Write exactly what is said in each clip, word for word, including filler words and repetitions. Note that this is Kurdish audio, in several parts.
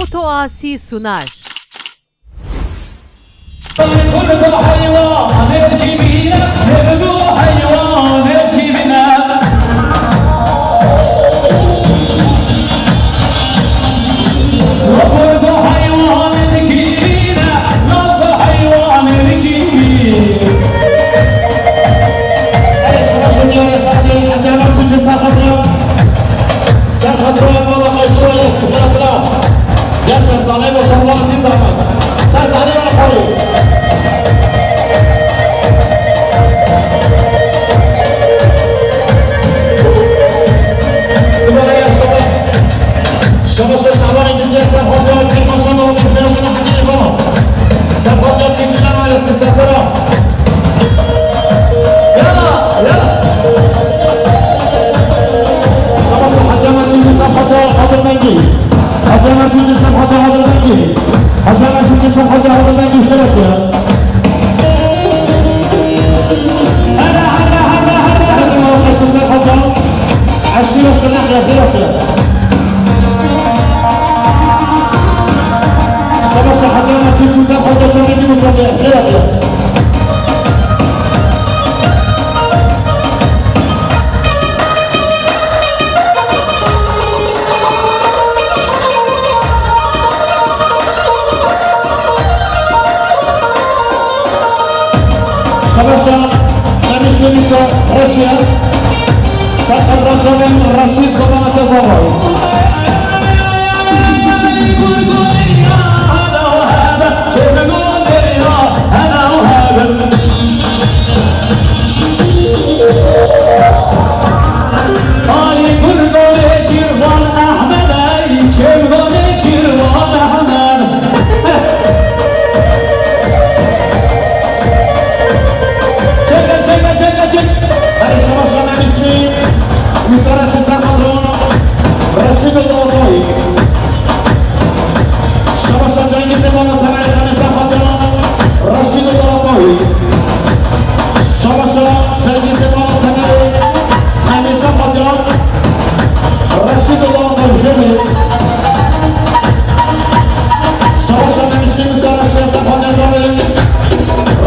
Otoasi Sunar. Serxatro, mala Qeysura ye, sifira tira. Gel ser sahneyê, boşaltalım, bir zahmet. Ser sahneyê, wala xorî. Dubare ya şaba. Şaba şa şabanê giciye ser xorî, tek başına da o bir tane hediye bana. Sen xorî ya çiftçiler ailesi, sesera. Yala, yala. Şaba şa Hacı Ahmet Çiftçi Sefkatya hazır bengi. Hacı Ahmet Çiftçi Sefkatya hazır bengi. Hacı Ahmet Çiftçi Sefkatya hazır bengi. Gerek ya. Hadi, hadi, hadi, hadi. Sen de bana kaçtı Sefkatya. Aşırı şuna kadar gerek ya. Şaba şa Hacı Ahmet Çiftçi Sefkatya çok iyi bu sefer. Gerek ya. Şaba şa, Emî Şênîsa Reşî ye. Ser qedra çavên Reşî Zodana Tezavay. Ay kurbanê çirvan Ehmed, ay çirvanê çirvan Ehmed. Çek, çek, çek, çek. Hadi şaba şa Emî Şênî. Wî sara şi ser qedra. Reşîd Dawatayî. Şaba şa Cengîzê mala Temerê Xemîsa Xatya, Reşîd Dawatayî. Şaba şa Cengîzê mala Temerê Xemîsa Xatya, Reşîd Dawatayî. Hêrê. Şaba şa Emî Şênî ser Reşîd Xatya Cavê,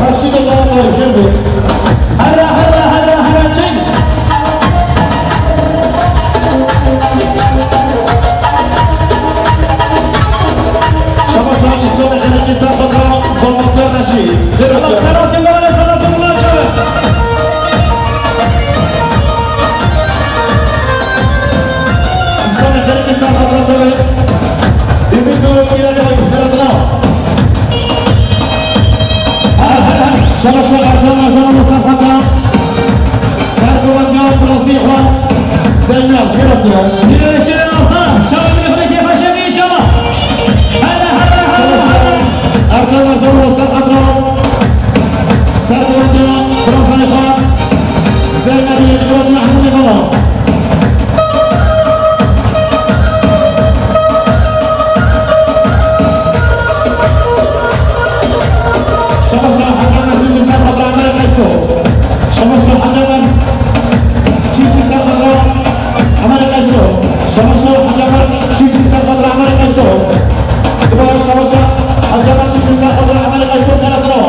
Reşîd Dawatayî. Hêrê. Hera, hera, hera, hera, çek. Şaba şa Îslamê Xelîqî ser xwe dira Zomatê Reşî. Lêre Allah selasê mala, selasê mala çawe. Îslamê Xelîqî ser xwe dira çawe. Ümit û Îrek ay, lêre dira. Şaba şa Ercan Ercan û Sefata. Ser bi wendiya birazî xwe Zeynep, hêratiye. Hêrê şêrê Aslan, şaba min xwe kêfa şevê inşallah. Hele, hele, hele, hele. Ercan Ercan û Sefata. Ser bi wendiya birazî xwe Zeynep, hêratiye Hemdî Bala. Şaba şa Hacı Ahmet Çiftçi ser xwe dira Emerê Qeyso. Şaba şa Hacı Ahmet Çiftçi ser xwe dira Emerê Qeyso. Şaba şa Hacı Ahmet Çiftçi ser xwe dira Emerê Qeyso. Dubare şaba şa Hacı Ahmet Çiftçi ser xwe dira Emerê Qeyso, lêre dira.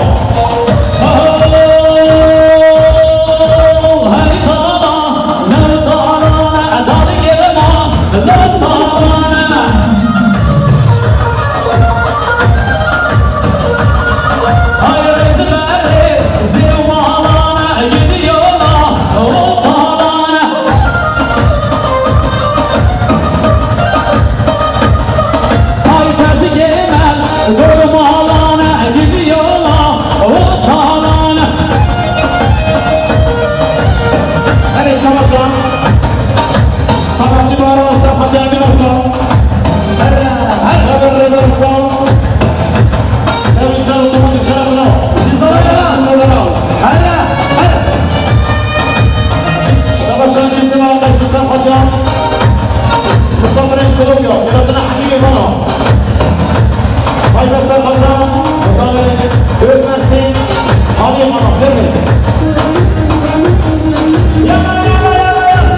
Hadi şaba şa. Sabahatî Baran, Sefat Yagin Arslan. Her, her. Çaver Rêber Arslan. Sevincan Otomotiv Karaburun. Cizayir. Her, her. Şaba şa Cizayir, Sefat Yagin. Mustafa Reis Solomon. Murat'ın Hakimi Bana. Vay be Serkan Bey, Özmersin, Ali Hanım, Ferdi. Yalla, yalla, yalla, yalla.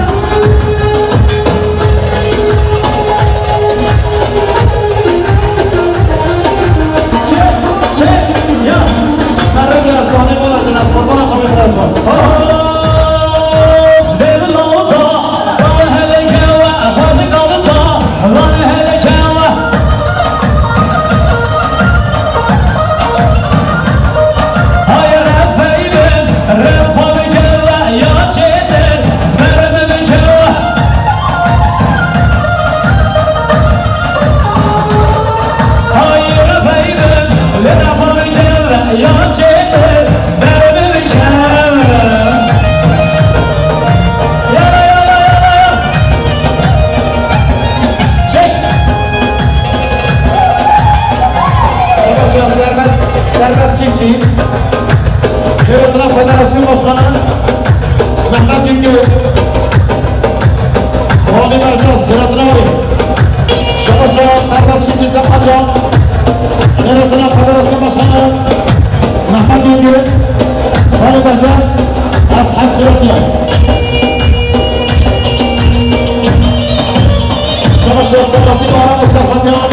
Şeş Selahattin Baran û Serhat Yan.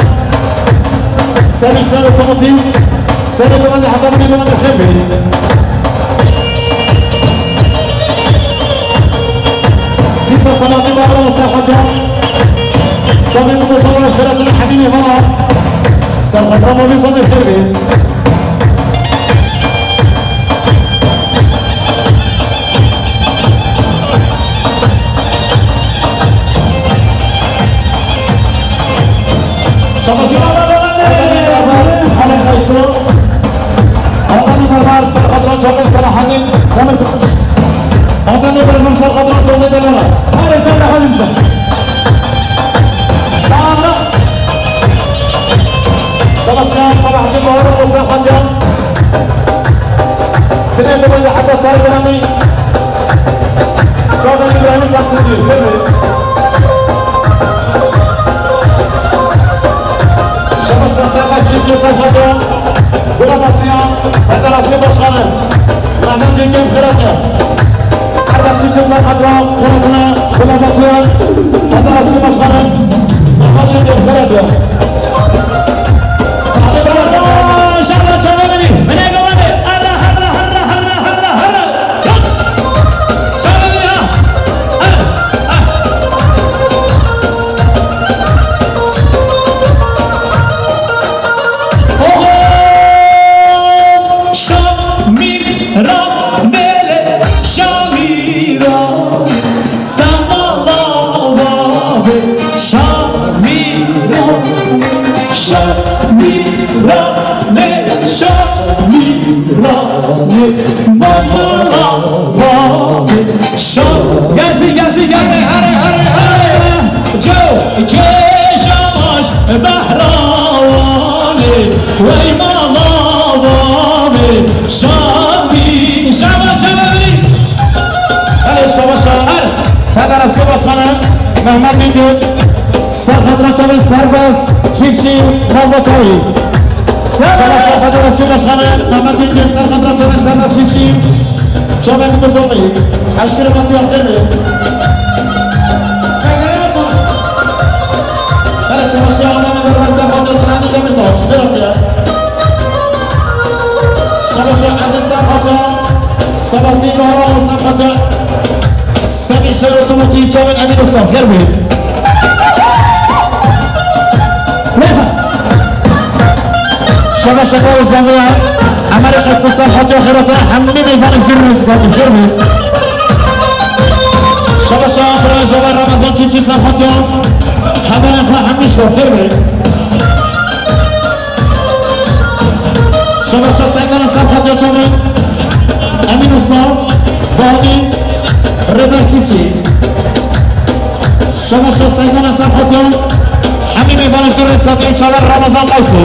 Sevinçler otomotiv. Seni güvende, hatamını güvende, xêr bê. Lîsa Selahattin Baran û Serhat Yan. Çavê Mustafa Xêratin Hemînê Vana. Serhat Ramo Lîsa de xêr bê. Şabaş. Ademê Berber, Alê Qayso. Ademê Berber, ser xatra çavê Selahattin Demirtaş. Ademê Berber, ser xatra Zomê Delala. Hare Selahattin sen. Şahane. Şabaş ya, Selahattin Bahar û Selahattin. Binê de heta ser biranî. Çavên Îbrahîm Qasîmcî, bibê. Şebeşa Serbaşî Ceza Fedon, Gulabatiya, Federasyon Başkanı, Mehmet Bilgin Kırıklı. Serbaşî Ceza Fedon, Kırıklı, Gulabatiya, Federasyon Başkanı, Mehmet Bilgin Kırıklı. Tamala bavê Şamîranê, Şamîranê, Şamîranê, Mamala bavê Şam-, gelsin, gelsin, gelsin, hare, hare, hare. Ceo, ceo, şabaş, behrawanê, wey mala bavê Şamî, şabaş, şabaş. Belê, şabaşa. Her. Federasyon Başkanı Mehmet Bingöl, Serhat Raçavi, Serbest Çiftçi, Kalba Çavi. Şabaşa Federasyon Başkanı Mehmet Bingöl, Serhat Raçavi, Serbest Çiftçi, Çavi Kuzovi, Aşırı Batı Akdemi. Belê, şabaşa Ademê Berber, Serhat Raçavi, Demirtaş. Şabaşa Aziz Serhat. Sebastian Bahar û Serhat. Semî Şer Otomotiv çavên Emîn Usta. Xêr bê. Şebeşeka Uzanlıya. Emerê Qeyfû Serhat ya xêrata. Hemî meydanê jî rêzikatî. Xêr bê. Şebeşa Xira Zober Ramazan Çiftçi Serhat ya. Hevalê xwe hemî ji xwe. Xêr bê. Şebeşa Seydana Serhat ya çavên Emîn Usta, Bahdîn, Rêber Çiftçi. Şebeşa Seydana Serhat ya, hemî mêvanê jî rêzikatî çavên Ramazan Qayso.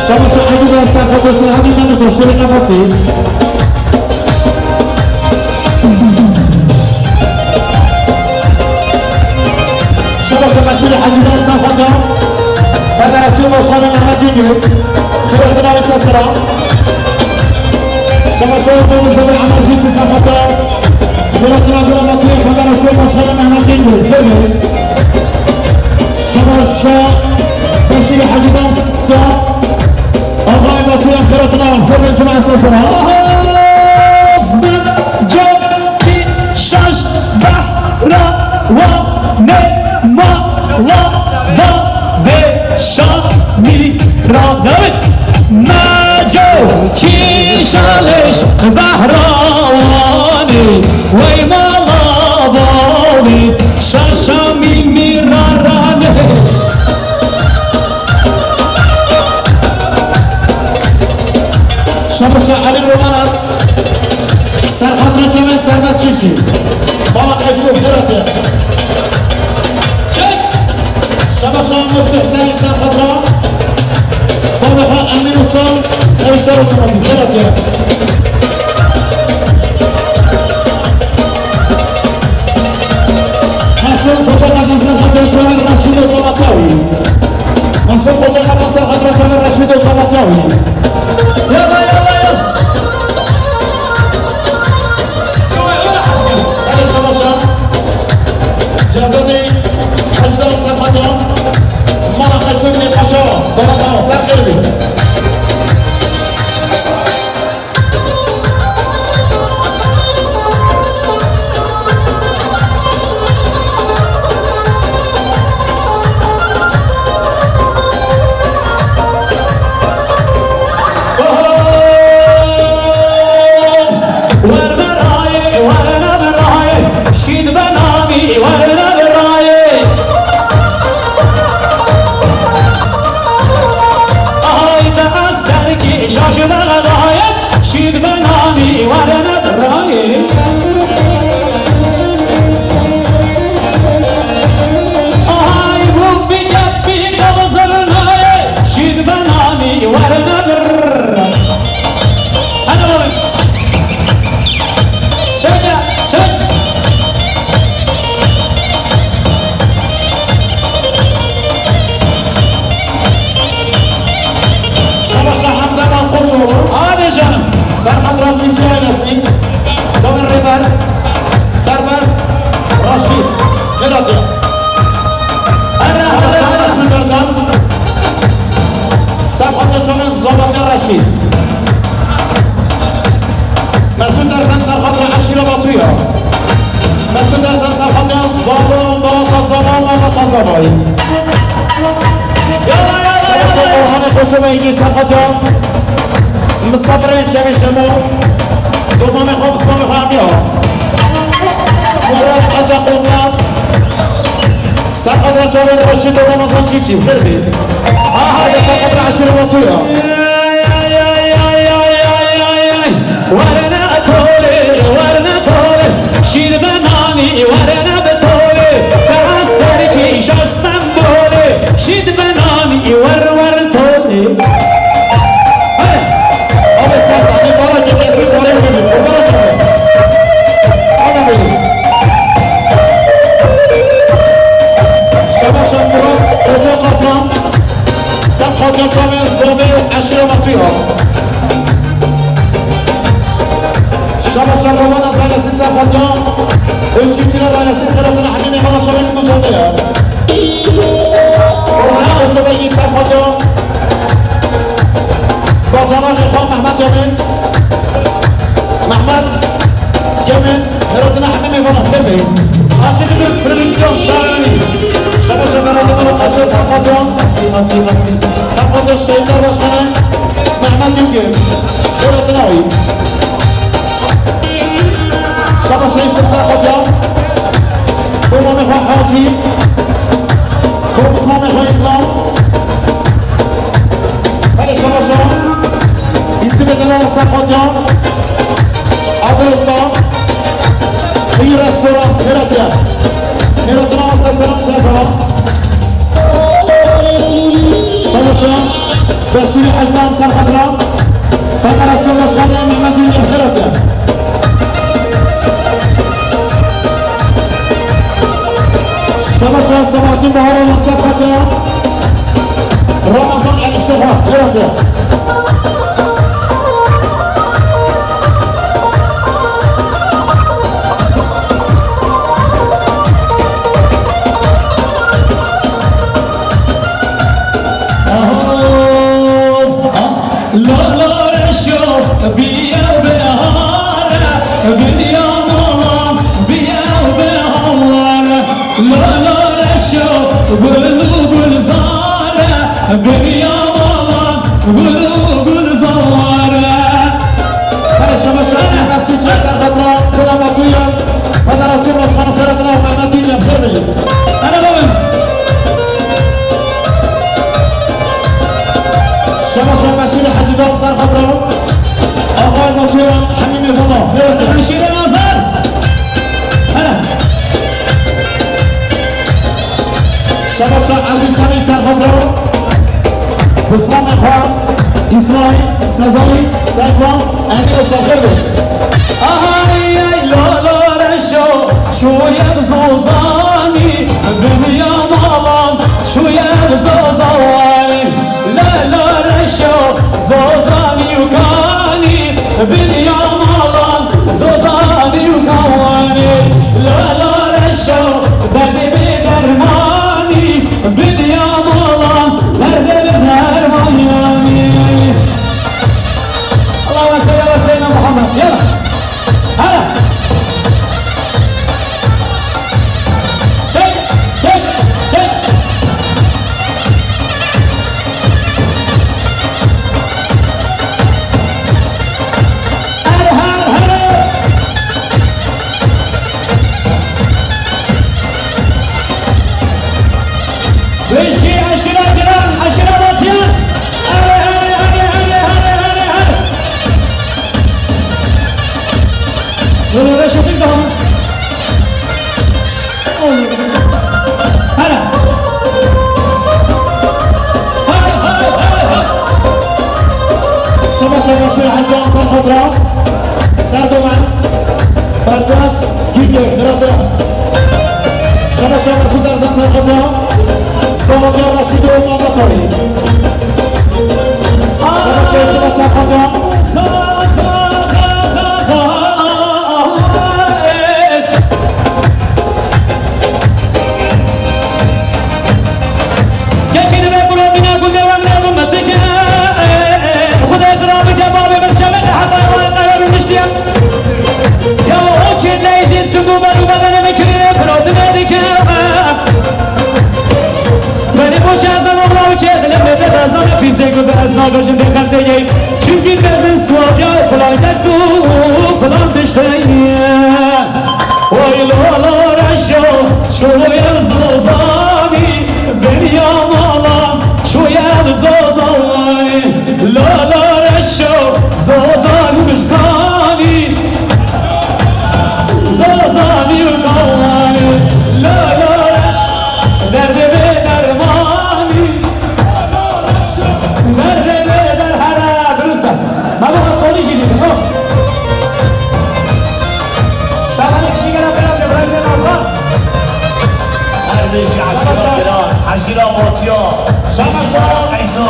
Şebeşa Ebû Serhat ya, Serhat Demirtaş, Şêrê Qefesî. Şebeşe Meşhûrî Hecî Dam Serhat ya, Federasyon Başkanı Mehmet Güngör, Xêratina Wîsa Sera. Şebeşe Otomobil Zeber Emer Çiftçi Serhat ya, Xêratina Dramatiya Federasyon Başkanı Mehmet Güngör, Xêr bê. Şebeşe Beşîrî Hecî Dam Serhat ya, Axayê Batuyan Xêratina Xormên Cuma Esasera. Of, min cokî şaş behra wa ne mala da vê şamî ra. Dawid. Me cokî şalêş behra wa ne wey mala bavê şaşa mîmî ra ra ne. Şabaşa Elî Romanas, Serhat Reçemen Serbest Çiftçi. Bala Qayso, Xêrate. Çek! Şabaşa Muslih Seyîd Serhat ra. Babeha Emîn Usta, Seyîd Şer Otomotiv, Xêrate. Masum Koca Kakan Serhat Reçemen Reşîd Sabatyawi. Masum Koca Kakan Serhat Reçemen Reşîd Sabatyawi. Yalla, yalla, yalla. Şemeşe Orhanê Koço ve Engîn Serxatya. Misafirên şevê şemo. Domamê xwe, misafirê xwe amiya. Murat Aca Konya. Serxatya çavên Reşîd û Ramazan Çîfçî. Xêr bî. Aha, serxatya eşîrê Batuya. Werine tolê, werine tolê, şîr be nanî, werine bi tolê, te eskerkî şaş Stenbolê, şîr be nanî, wer wer tolê. Hey! Abi sen sahne bana git, eski bana git, kurban olsun. Ana beni. Şabaş Murat Koca Kaplan. Serxatya çavên Zomê û eşîra Batuya. Şabaş Romana Zaylesî Serxatya û Çîçîra Zaylesî xêr hatin hemî mêvana çavên ku Zomê ye. Orhan Koçobekî Serxatya. Bacana Xêxan Mehmet Yemiz. Mehmet Gemiz, herhalde ne hemî mêvana, değil mi? Asil bir prodüksiyon, şahane. Şaba şaba, herhalde sana karşı Safatya. Asil, asil, asil. Safatya Şehitler Başkanı Mehmet Yılgın. Herhalde ne oyun? Şaba Şehit Safatya. Bu Mehmet Hacı. Korpus Mehmet İslam. Hadi şaba şaba. İsim edenen Safatya. Adı Usta. Xeyir restoran, Xêratiye. Xêratina Usta selam, ser selam. Şaba şaba. Beşîrî Ecdam Serxatya. Federasyon Başkanı Mehmet Ünlü Xêratiye. Şaba şaba Sabahattin Bahar Olmasa Fatya. Ramazan Enişte Xan, Xêratiye. Lala reşo biye behare, dinya malan biye behare. Lala reşo gul û gulzare, dinya malan gul û gulzare. Hele şema şahsî mescid Serxatna, Kula Batuyan, Federasyon Başkanı Xêrhatina Mehmet Dîn Yemxêr Bey. Hele babim. Şaba şaba Şîrî Hecî Dam Serxatna. Axay Batuyan, hemî mêvana. Xêr hatin. Şîrî Nazar. Hele. Şaba şaba Ezîz Semî Serxatna. Bislamê xwe, Îsmaîl, Sezayî, Sekwan, Emîr Usta xêr be. Aha, ey, ey, la, la, reşo, şûye zozanî, dinya malan, şûye zozanî. La, la, reşo, zozanî û kanî, dinya malan, zozanî û kanî. La, la, reşo, derdê bê dermanî, Bidiya malan, derdê bi derman yanî. Allahümme salli ala seyyidina Muhammed. Yala. Hala. Çek, çek, çek. Her, her, her. Pişkî eşîra giran, eşîra Batiyan. Here, here, here. Lolo reşo bir daha. Here. Here, here, here, here. Şaba şaba şir Hecî Hasan Xodra. Serdoment. Bercas. Gîrgê. Xêr hatin. Şaba şaba Mesûd Erzan Serxatya. Sametya Reşîd û Mehmet Alî. Şaba şaba Siva Serxatya. Geçin ve Kur'an'ına gülde ve mevrum tike. Xwedê xirabî cevabê min şevê hatta wa qerar niştiye. Ya o çêt leyzîn singo beru bedene ve kirine Kur'an'ına dike. Bejin dê xeltê yey, çimkî mezin suwab ya filan kes û filan tiştê ye. Oy lolo reşo, şoyer zozanî, beriya mala, şoyer zozanî. Lolo reşo, zozanî mişkanî, zozanî mişkanî. Lolo reşo, derdê bê dermanî. Derê bê der here, dirust e. Me bo solî jî dîtin, of. Şabanê kişî gera pera de bırakın Allah. Her beşi aşira bira, aşira botiya. Şaban şaban. Ayso.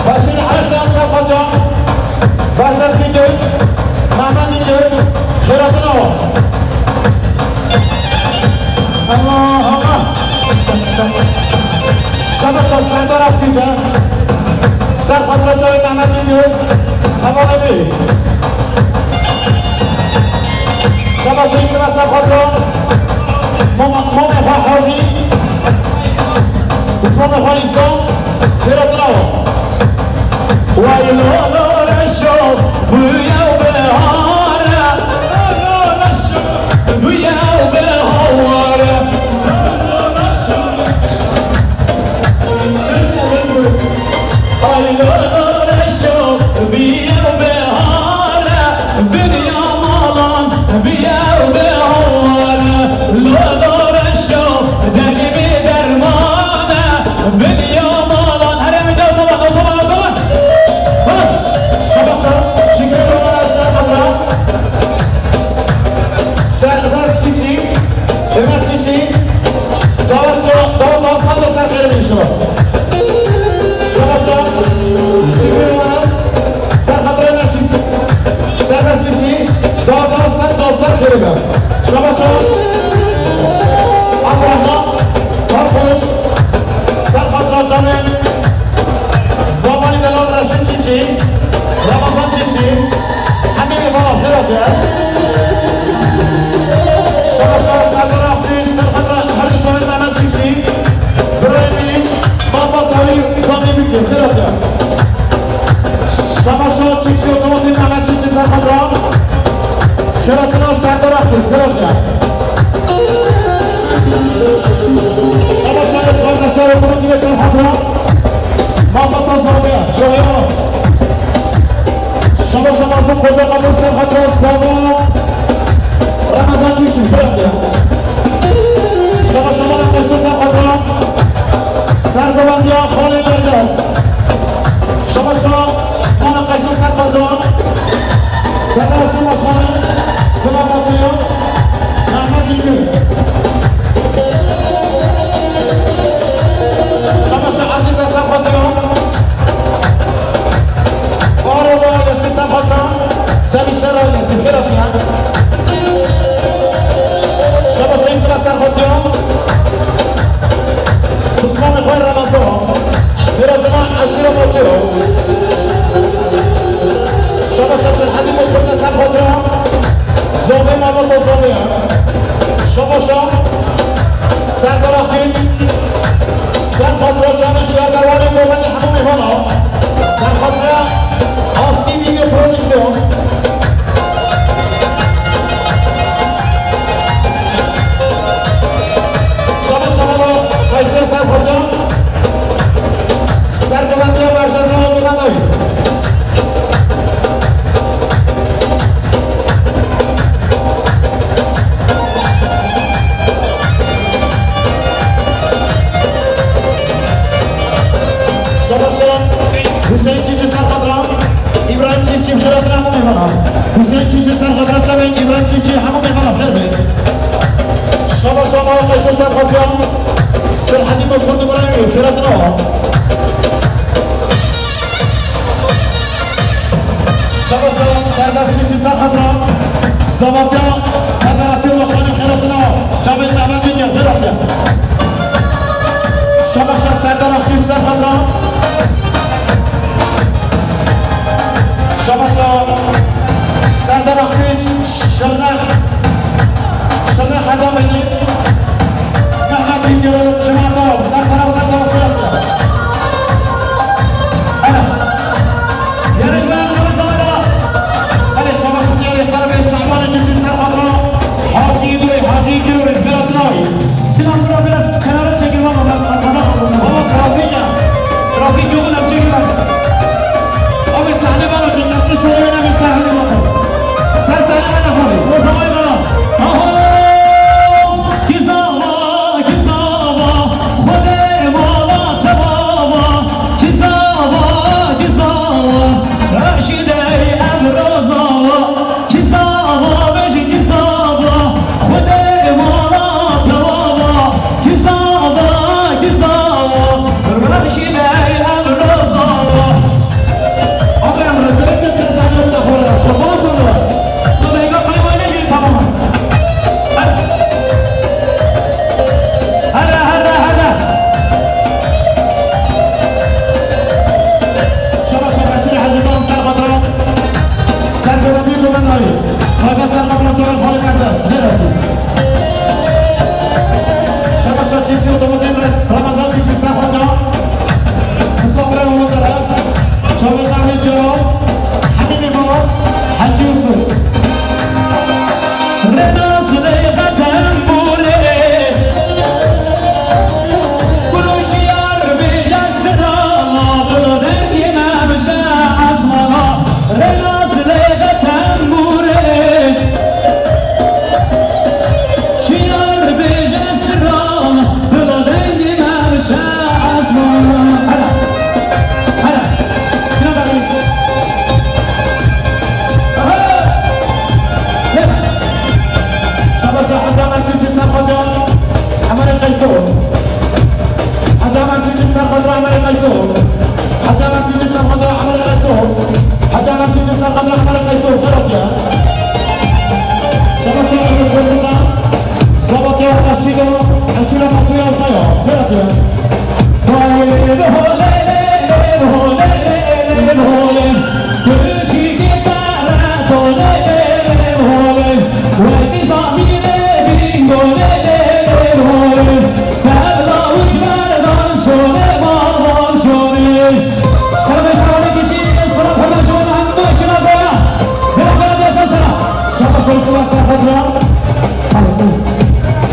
Başını ayakta yapsa hocam. Barzas Bingöl, Mehmet Bingöl, Xêratîn awa. Allah, Allah. Şabaş, Serdar Akgünce. Ser xatira çavê Mehmet Bingöl. Hevalê bî. Şabaş, îsima ser xatira. Mama, mama, ha, hacî. Îslamê xwe Îslam, xêra tira wa. Way lolo reşo, bu yew bihar e. Lolo reşo, bu yew bihar e. Lolo reşo. Ay lolo reşo, bu yew bihar e. Dinya malan, bi yew bi hawar, lolo reşo, derdê bê derman e, bi ya malan. Herê min de otoban, otoban, otoban. Bas. Şabaş, şikir otoban, ser xatira. Ser, bas, çiçî. Ömer çiçî. Dawa ço, dawa, dawa, sade ser xêr bin şo. Şabaş, şikir otoban. Ser xatira Ömer çiçî. Server Çiftçi, dava ser can ser kiribe. Şabaşa. Abdurrahman, Karkoş, Serhat Racan'ın, Zavay Delal Reşit Çiftçi, Ramazan Çiftçi, Hemî Vara Ferhat ya. Şabaşa Serdar Akgül, Serhat Ra-, Hadi Çoğun Mehmet Çiftçi, Buraya Minik, Baba Tavî, Sami Bükür, Ferhat ya. Şabaşa Çiftçi otomotiv Mehmet Çiftçi Serhat Ra. Xêratina Serdar Akgül, Serhat ya. Şabaşa Esmer Taşar otomotiv Serhat Ra. Mahmut Azam ya, Şahya. Şabaşa Mazlum Koca Kabul Serhat Ra, Zava. Ramazan Çiftçi, Ferhat ya. Şabaşa Mazlum Koca Kabul Serhat Ra. Sergovan ya, Xalê Berdes. Şabaşa Mala Qeysa Serqadran. Federasyon Başkanı Kula Batıya Mehmet İlgün. Şabaşa Azize Serqadran. Baharova ailesi Serqadran. Sevişler ailesi Kıratya. Şabaşa Yusuf Serqadran. Osman Mehmet Ramazan. Xêratina eşîra Motiro. Şabaşa Serhedî Mosfete Serxotro. Zovê Mamota Zovê. Şabaşa Serdar Akgünç. Serxotro Canı Şiyadarwanê Govenê hemû mêvana. Serxotro Asî Video Prodüksiyon. Şabaş şabaş, Kayseri Serxotro. Sergovendiya Merkezi Otobanayı. Şabaş şabaş, Hüseyin Çiftçi Serxotro. İbrahim Çiftçi xêratina hemû mêvana. Hüseyin Çiftçi Serxotro çavên İbrahim Çiftçi hemû mêvana xêr be. Şabaş şabaş, Kayseri Serxotro. Serhedî Bozkurt İbrahimî xêratina wa. Şabaş şabaş, Serdar Çiftçi Serxotro. Zavatya Federasyon Başkanı xêratina wa. Cavit Mehmet Bilger xêratina. Şabaşa Serdar Akgünç Serxatran. Şabaşa Serdar Akgünç, Şırnak. Şırnak Hedameni. Mehmet Bingöl'ü Çımardağ. Serxatran, Serxatran. Hele.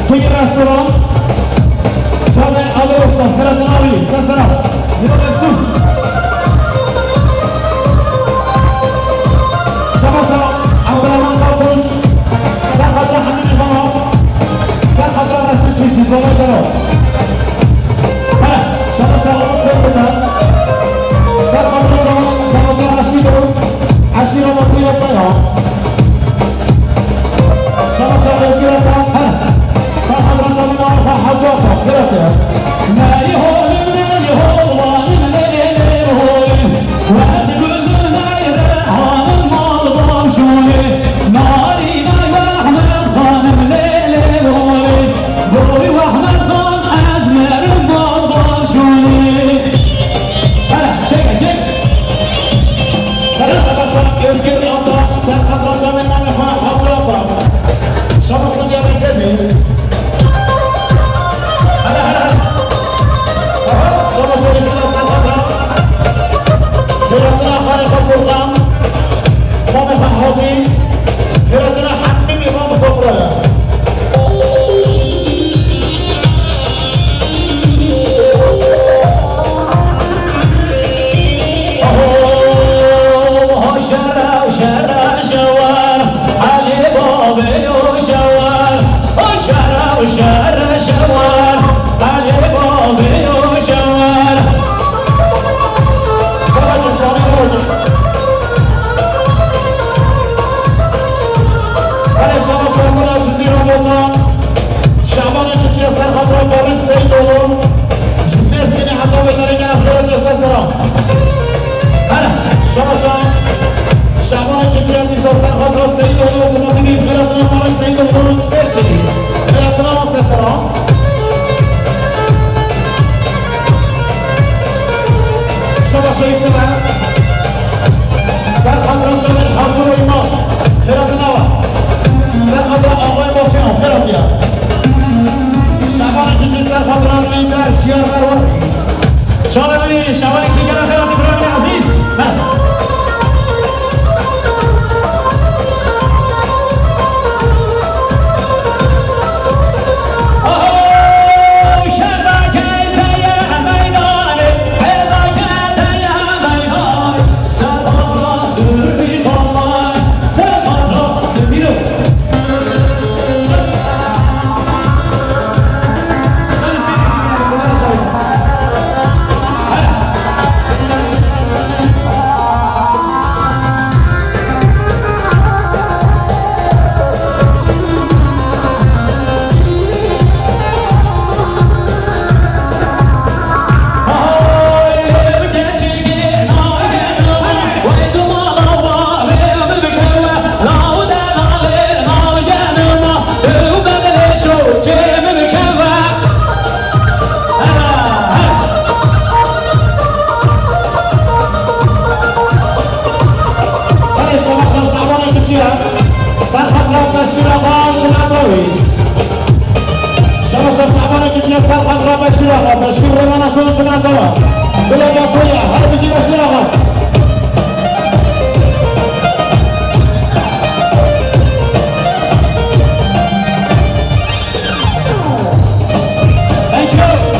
Kegî restoran. Çavên Alî Usta, xêra te navî, ser sera. Mîro Mesûd. Şabaşa Abdurrahman Karpuş, ser xatira Hemî Mîvana, ser xatira Reşîd Çîftî, Zolay Dero. Hele, şabaşa Umut Korkut'a, ser xatira Cemal, Cemal Reşîd û eşîra Mutlu Yekaya. Şabaşa Özgür Efendi. He. Serhedra Camî navê xwe Hacî Axa, girete. Ney hol, ney hol, wanim lê lê hol. Wez gul ney de hanim mal bamşûnê. Narîna Wehmet xanim lê lê hol. Boy Wehmet xan ez merim mal bamşûnê. Hele, çek, çek. Hele, şabaş Özgür Ata, Serhat Raca ve Mehmet Hacı Ata. Şabaş Diyarbakır. Hele, hele, hele. Aha, şabaş Özgür Serhat Raca. Yaratına Harika Furkan. Mehmet Hacı. Yaratına Hakkı İmam Sofraya. Hele şabaş Şaban Cizîr Ramazan, Şaban Ekiciye Serhat Ramazan, Seydoğlu, ji Mersinê heta wê derê gene xêra te ser sera. Hele, şabaş Şaban Ekiciye dîsa Serhat Ra Seydoğlu, otomobilî xêra te nava Seydoğlu, ji Mersinê. Xêra te nava ser sera. Şabaş Yusuf e. Serhat Raca ve Hacı Oyma. Xêra te nava. Serhat Ra Ağay Mafya. Xêra te ya. Şaban Ekiciye Serhat Ra Lider Şiyar Mervan. Çavê wî, Şaban Ekiciye gera xêra te, birayê ezîz. He. Şabaşa Şabanê Kiçiya, Serhat Ra Beşîr Axa û cimeta wî. Şabaşa Şabanê Kiçiya, Serhat Ra Beşîr Axa, Beşîr Romanas û cimeta wî. Bila Batoya, her bijî Beşîr Axa. Thank you.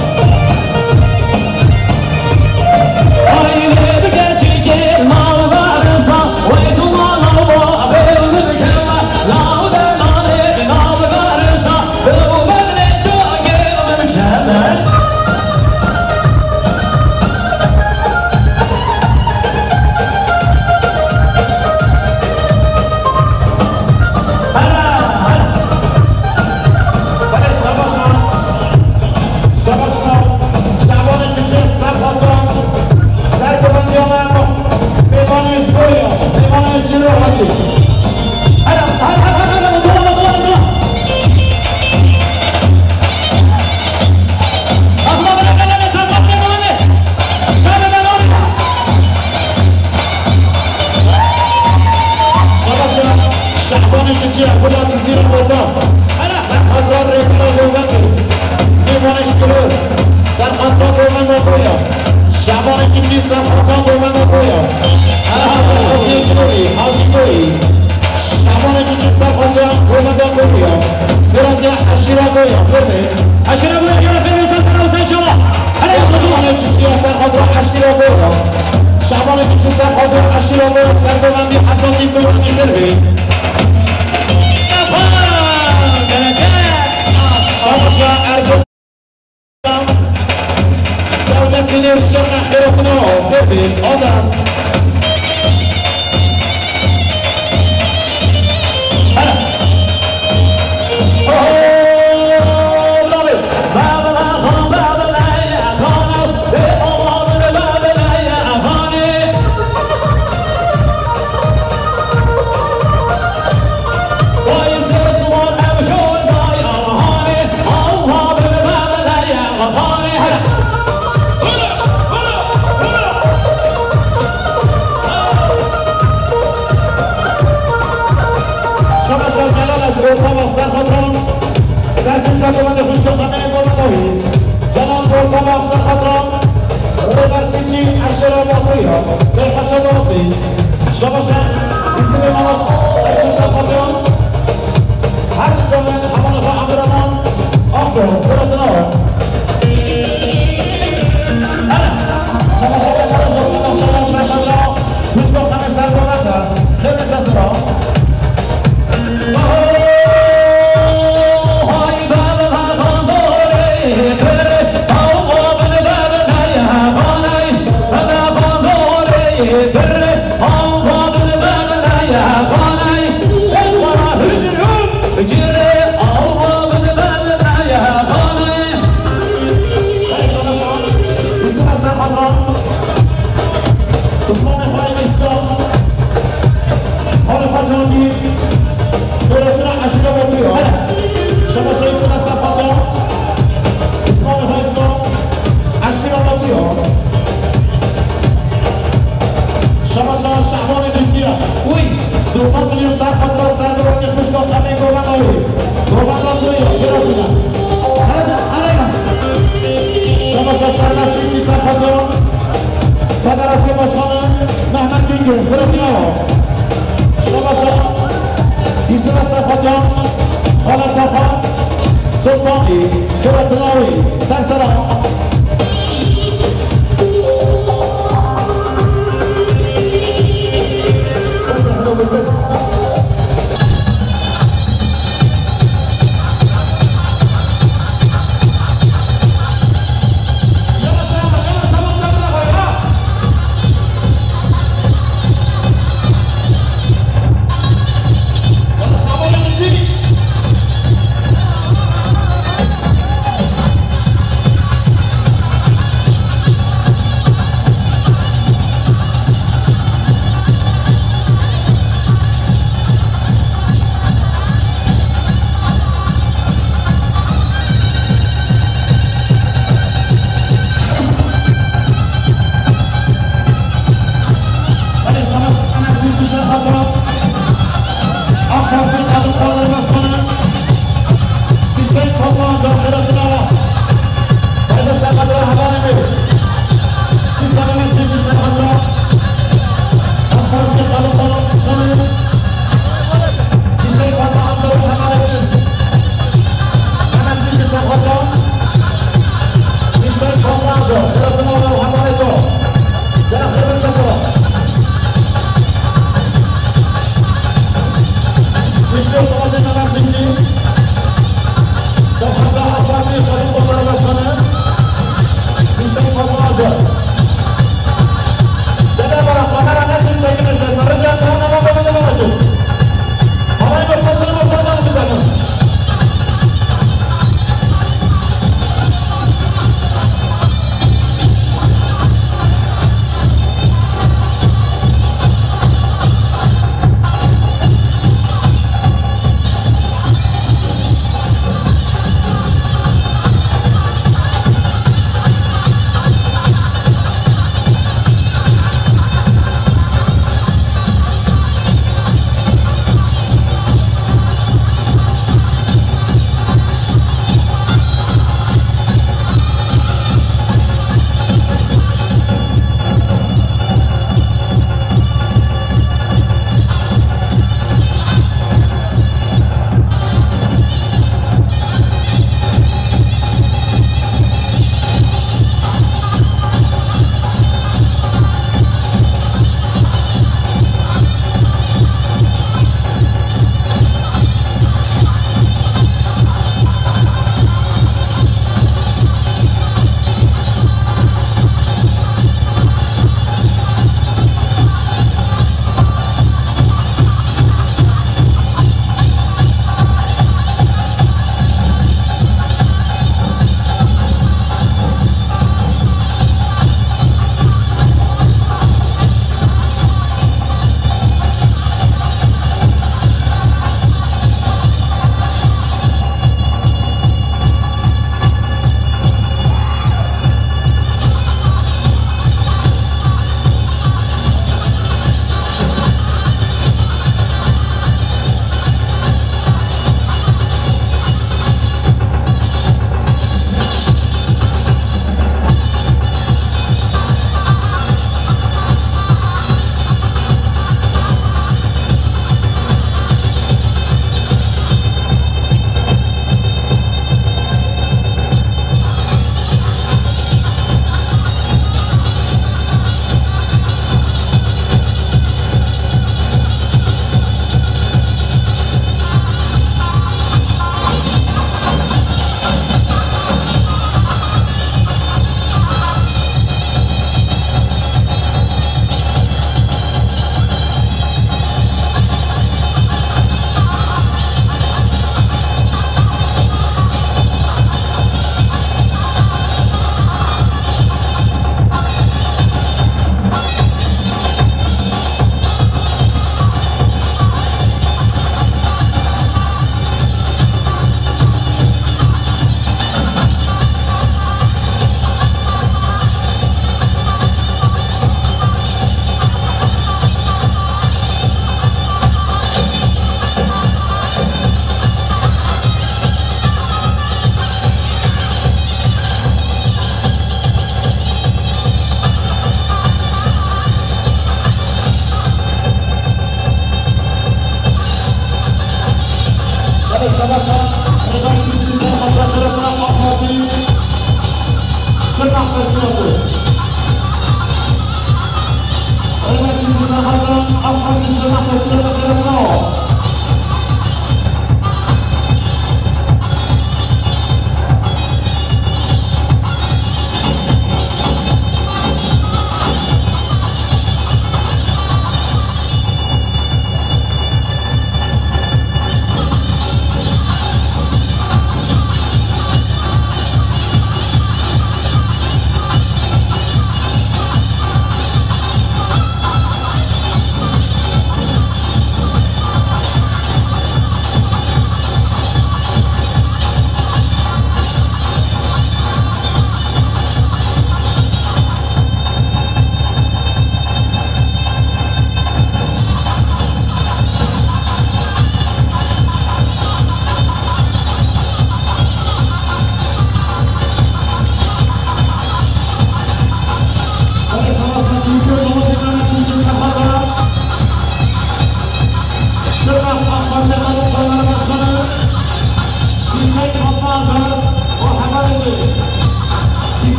Serxatran, Serxatran rêbera Govendê. Nêvanê Şikilo, Serxatran Govenda Goya. Şabanê Kiçî Serxatran Govenda Goya. Serxatran Hacî Kiloyî, Hacî Goyî. Şabanê Kiçî Serxatran Govenda Goya. Firatiya Eşîra Goya, Firme. Eşîra Goya, yara Firme, sen sana, sen şama. Hele, Şabanê Kiçî Serxatran Eşîra Goya. Şabanê Kiçî Serxatran Eşîra Goya, Sergovendî, Atlantik Govendî, Firme. Şabaşa Ercan. Dewletî nêr şirne xêrotino bibî adam. Şabaşa Celal ji Ortava Serxatran, serçe şakomanê xwişka xemê Govendawî. Celal ji Ortava Serxatran, Robertçî Eşera Batıya, Beyhaşa Dawatî. Şabaşa, Yusufê Malat, Ertuğrul Serxatran. Her şaban hevalê xwe Abdurrahman Akdor, Kuretinawa. Şabaşa Beyhaşa Dawatî, Serxatran, Hüsnü Xemê Sergovenda, Xêrê Sesira. Usmanê Xwayê Îslam, Xalê Xwe Cihangîr, Dewletîna Eşîra Batuya, Şabaşa Îslam Serxatran, Îslamê Xwayê Îslam, Eşîra Batuya, Şabaşa Şehbanê Dîçiya, Uy, du sed milyon Serxatran Sergovendî xwişka xemê Govenda wî, Govenda Goya, Giresun e. Hadi, hadi. Şabaşa Serbest Çiftçi Serxatran. Federasyon Başkanı Mehmet Güngör, Fırat'ın awa. Şabaşa, İsmet Serhatyan, Halet Kafa, Sultan Bey, Fırat'ın awi, Sersera.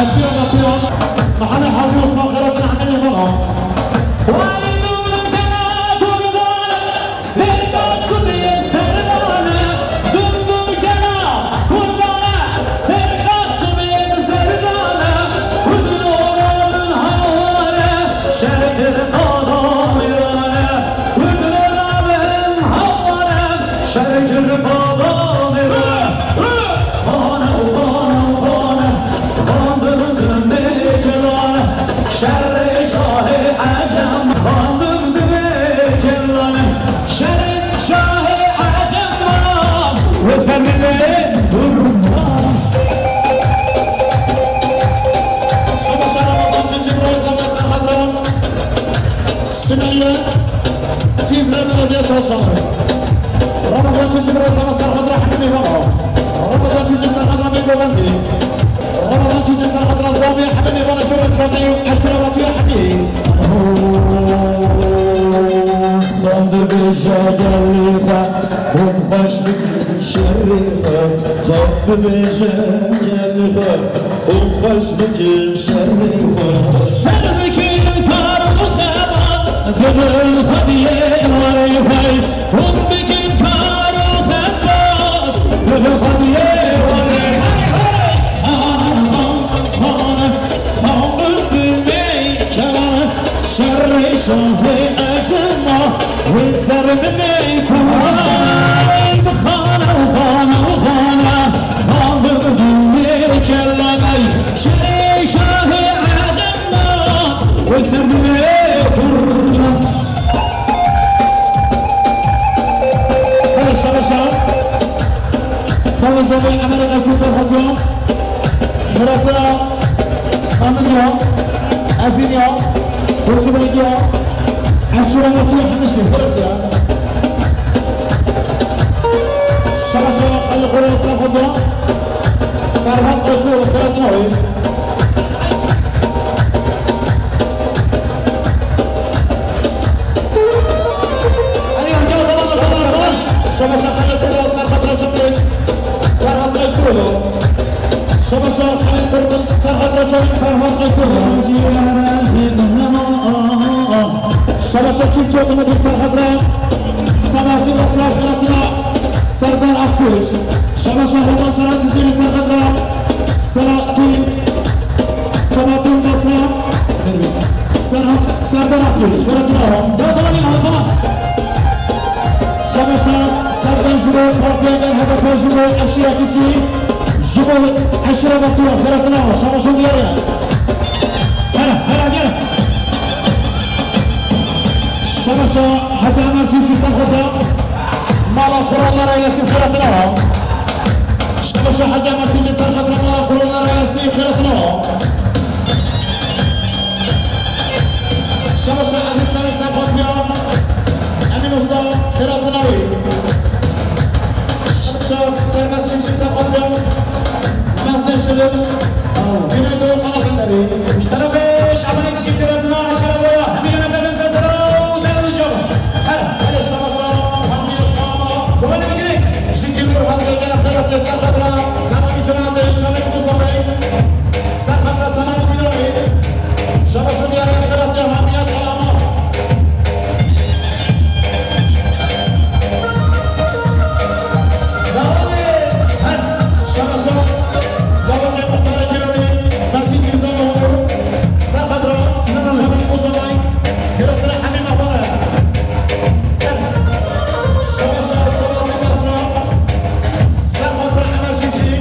Eşîra Metiyan, Mihemed Hacî Osman Xeratî, Ehmedê Mala. Şaba şa Ramazan Çiçek, Ramazan Serhat Ram. Sümeyye, Cizre Belediye Çalışanı. Ramazan Çiçek, Ramazan Serhat Ram, Hemî Meyvana. Ramazan Çiçek, Serhat Ram, Govendî. Ramazan Çiçek, Serhat Ram, Zami, Hemî Meyvana, Zor Esrati, Eşref Atiye, Hemî. Xan dibêje gelî xwe, hûn xweş bikin şerê xwe. Xan dibêje gelî xwe, hûn xweş bikin şerê xwe. Ser bikin kar û xebat, dibin xwediyê warê xwe. Hûn bikin kar û xebat, dibin xwediyê warê xwe. Xan, xan, xan, xan, xan, bi meykelan, şerê şahê ecema, wê ser min ey kuran. Bi xana û xana û xana, xan bi meykelan, şerê şahê ecema, wê ser min ey kuran. Hele şabaşa. Xalê Zavê Emerê Qeysî Serhetiya. Xêratina Amiriya, Ezîniya, Koçibregiya, Eşûra Metiya Hemişkê, xêretiya. Şabaşa Xalê Xorê Serhetiya. Ferhat Qeysî, xêratina wê. Şabaşa Xalê Kurban Serhat Reçepê, Ferhat Qeysî. Şabaşa Xalê Kurban Serhat Reçepê, Ferhat Qeysî. Şabaşa Çîfçî Otomobil Serhat Re, Selahattin Basra, xêratina Serdar Akkuş. Şabaşa Hozan Serhat Cizîrî Serhat Re, Selahattin Selahattin Basra, Serhat, Serdar Akkuş, xêratina. Ya, tamam, tamam, tamam. Şabaşa Serdar ji bo partiya gel, H D P ji bo eşîra kiçî, ji bo eşîra Batuya, xêratina. Şabaşa diyar ya. Hele, hele, gel. Şabaşa Hacı Ömer Çiftçi Serhat'a, mala Kur'anlar eylesin, xêratina. Şabaşa Hacı Ömer Çiftçi Serhat'a, mala Kur'anlar eylesin, xêratina. Şabaşa Aziz Semîr Sempatya, Emin Usta, xêratina wî. Şabaşa Serbest Çiftçi Sempatya, Mezdê Şilit, Güneydoğu Kanaxenderî. Ji terefê Şabanê Kişî, xêratina, eşîra bo hemî yönetmenên ser sera û zerrê çavan. Her. Belê, şabaşa hemî tama. Bo hemî biçinik. Ji Gilûr hatiye gelen xêratê Serhedra, temamî cemaatê Çavê Kuzabê. Serhedra temamî Gilûrê. Şabaşa diyarê xêratê hemî tama. Şabaşa Dawetê Muxtarê Gilorê, Mecîd Mirza Mahmûd, Serhedra, Şamil Ozanay, Xêratira Hemî Mehwana. Şabaşa Sebatê Basra, Serhedra Emer Çiftçî,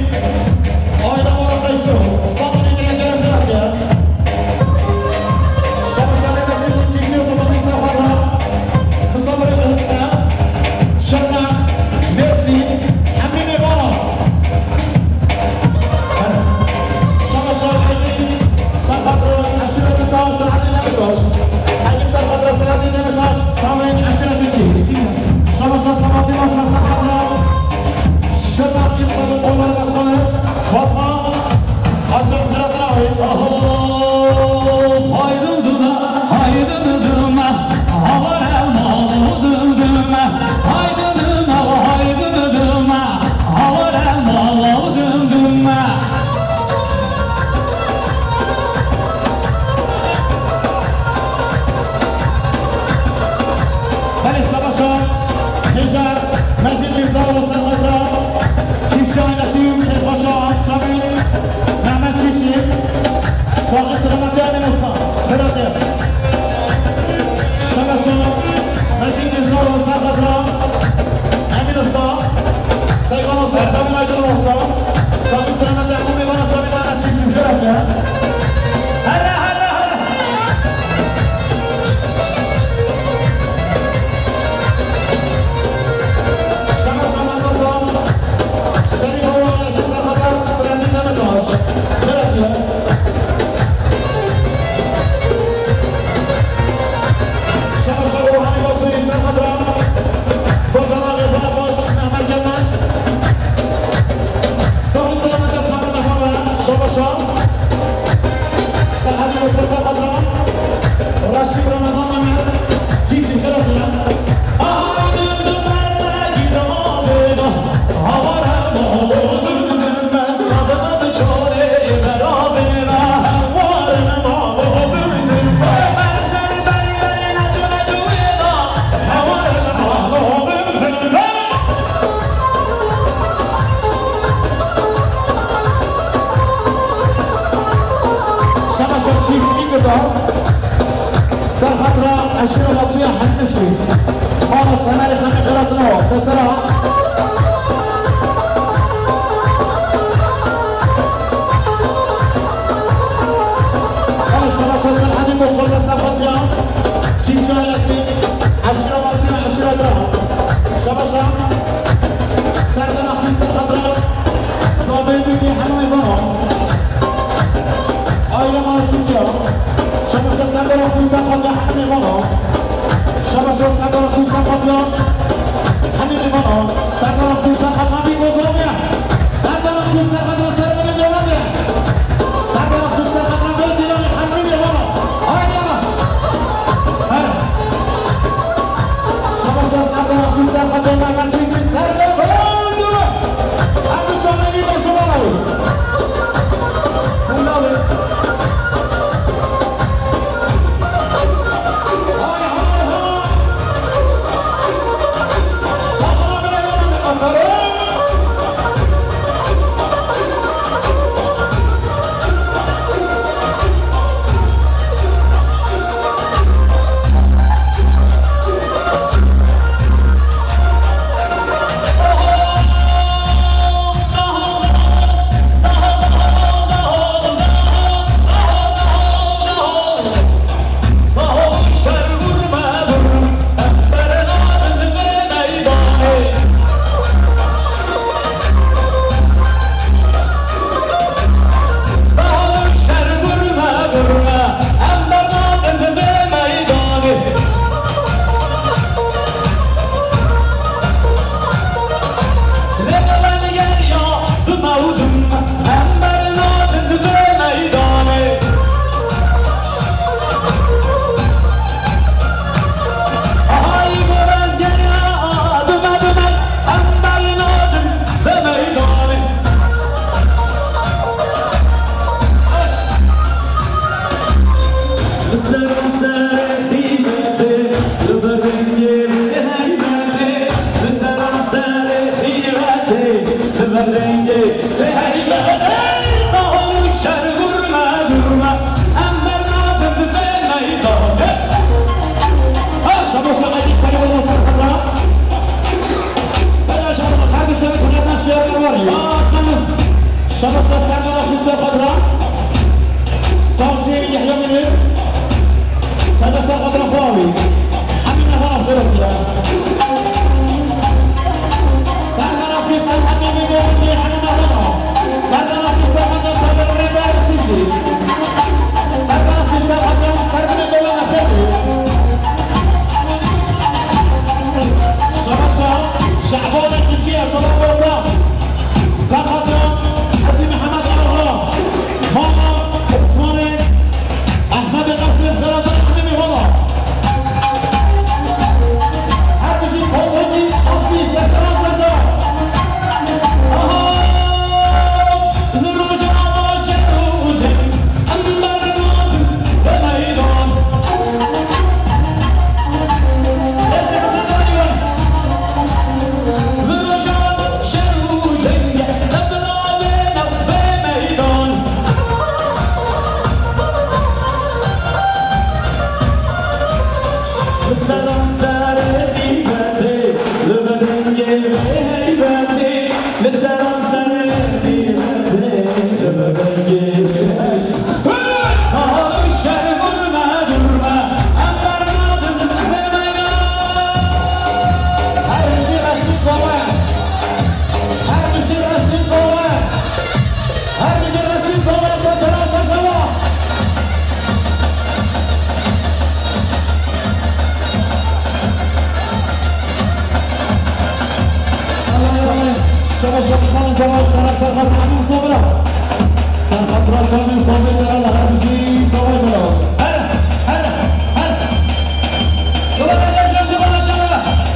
Ayda Mala Qeyso, Sabirê Girengere Xêratiye. Fatma Aşağı Kıratına ait. Aho, haydın dına, haydın dına, havar elma, haydın dına, haydın dına, havar elma, haydın dına. Ser xatira eşîra Latifiya Hemmişkî. Mala Temerê Xemê Qeratino. Sesera. Mala Şebaşa Serhedî Bosforda ser xatira. Çîkçi ailesi. Eşîra Latifiya, eşîra Dira. Şebaşa. Serdana Xîn ser xatira. Sabê Bîbî Hemê Vana. Aile Maşûca. Şebaşa Serdar Akgül Serhat ya Hemî Vana. Şebaşa Serdar Akgül Serhat ya Hemî Vana. Serdar Akgül Serhat Hemî Gozavya. Serdar Akgül Serhat ya Serhat Gozavya. Serdar Akgül Serhat ya Hemî Vana. Haydi yana. Haydi. Şebaşa Serdar Akgül Serhat ya Hemî Vana. Serdar Akgül Serhat ya Hemî Vana. Şebaşa Serdar Akgül Serhat ya. Savcı Yahya Münir. Tebe Serhat ya Huawei. Hemî nava Aferotiya. Serdar Akgül Serhat ya Münir. Hemî nava. Serdar Akgül Serhat ya Taber Reber Çiçi. Serdar Akgül Serhat ya Serdar Dolan Efendi. Şebaşa Şehbana Kiciye. Dolan Bota. Sefata Hacı Mehmet Ağa, Mama Osman'ı, Ahmet Kasım, Ferhat Ahmet'i valla. Her bizi koltuğu asli sesler sese. Aha! Nurmuşan Aşık Hüseyin. Her bijî Reşîd Zomê. Her bijî Reşîd Zomê. Her bijî Reşîd Zomê. Sesera Sesera. Şerefe Osman'ın Zomê, şeref Serhat Hemî Zomê. Serhat Raçan'ın Zomê Delal, her bijî Zomê Delal. Her, her, her.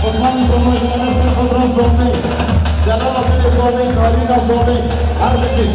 Osman'ın Zomê, şeref Serhat Raç Zomê. Delal Abdülhamid Zomê, Karina Zomê, her bijî.